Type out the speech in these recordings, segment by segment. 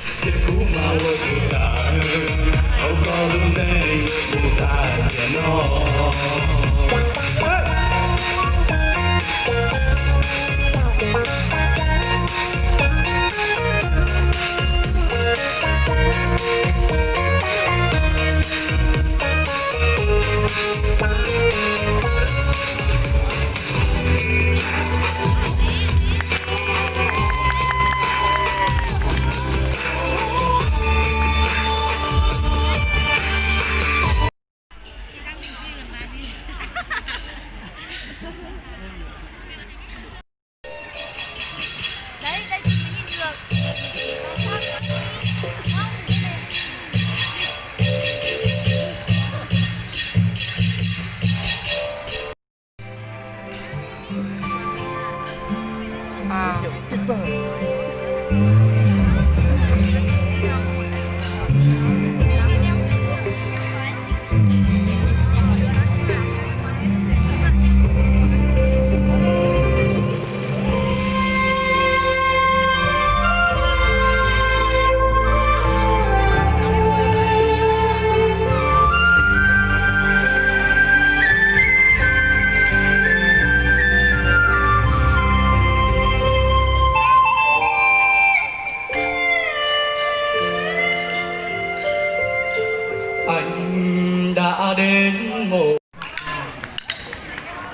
Ces kuv mas ua tus tawm hauv koj lub neej mus tas tiam no.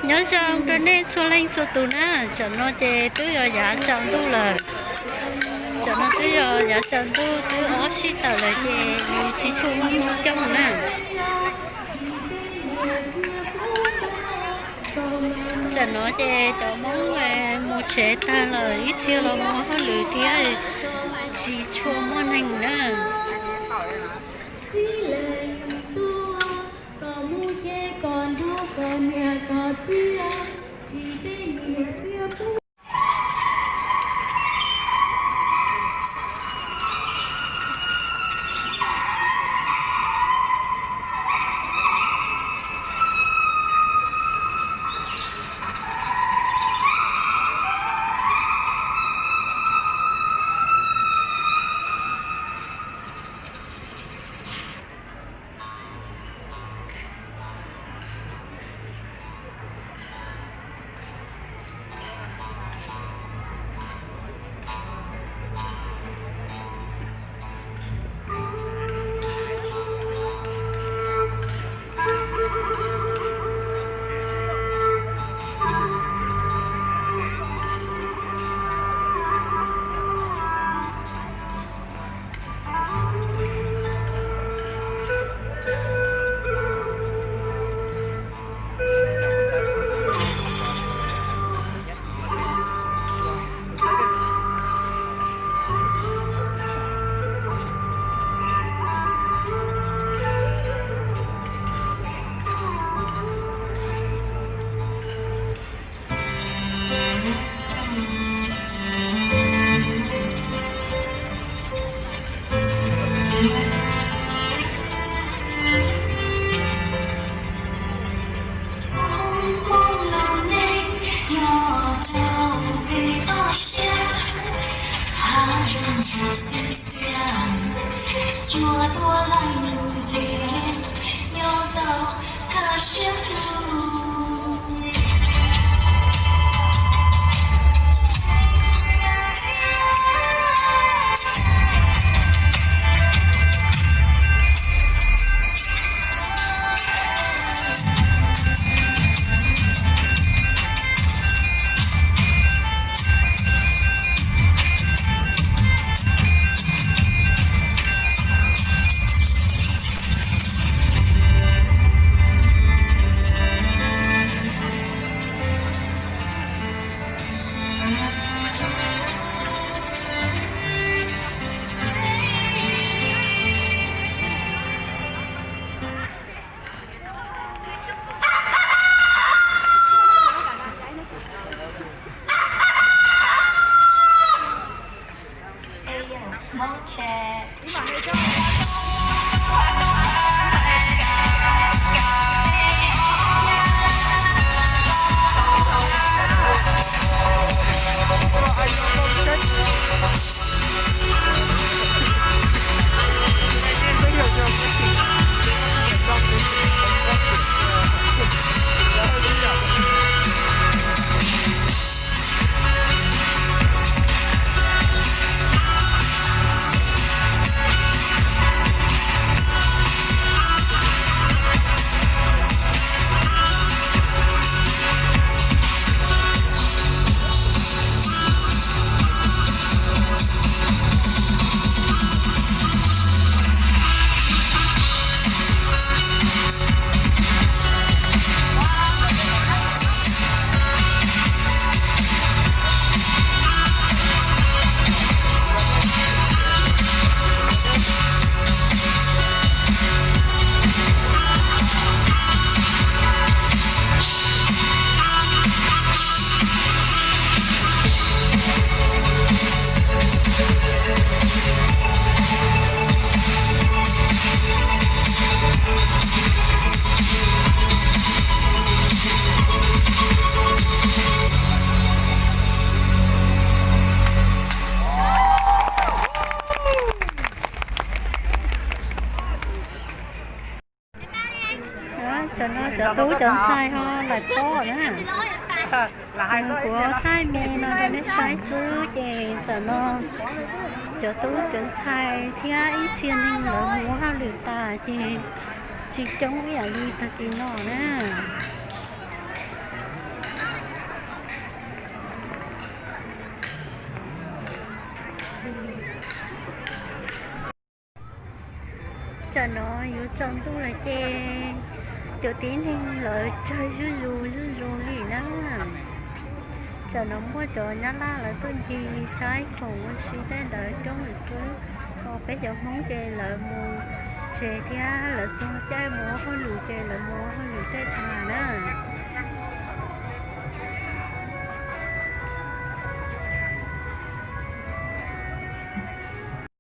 Nyob zoo rau nej txhua leej txhua tus na, tam no ces twb yog yav tsaus ntuj lawm. Tam no twb yog yav tsaus ntuj twb ob sij tawm lawm ces yus tsis tshua muaj hmoo coob na. Tam no ces cov Hmoob mus tsev tag lawm, ib txhia los mus hauj lwm thiab, tsis tshua muaj neeg na. No cov tub cov ntxhais ho lawm pob na. Kuv thaij me no rau nej saib xwb ces tam no cov tub cov ntxhais thiab ib txhia neeg lawv mus hauj lwm tas ces tsis coob ib yam li tag kis no na. Tam no yuav tsaus ntuj lawm ces cov tib neeg lawv tsawg zuj zus zuj zus li na. Tam no muaj cov nyab laj lawv tuaj ncig saib khoom ua si tej ntawd coob lawm xwb, ho peb cov Hmoob ces lawv mus tsev thiab lawv txog caij mus ua hauj lwm ces lawv mus ua hauj lwm tej tag na.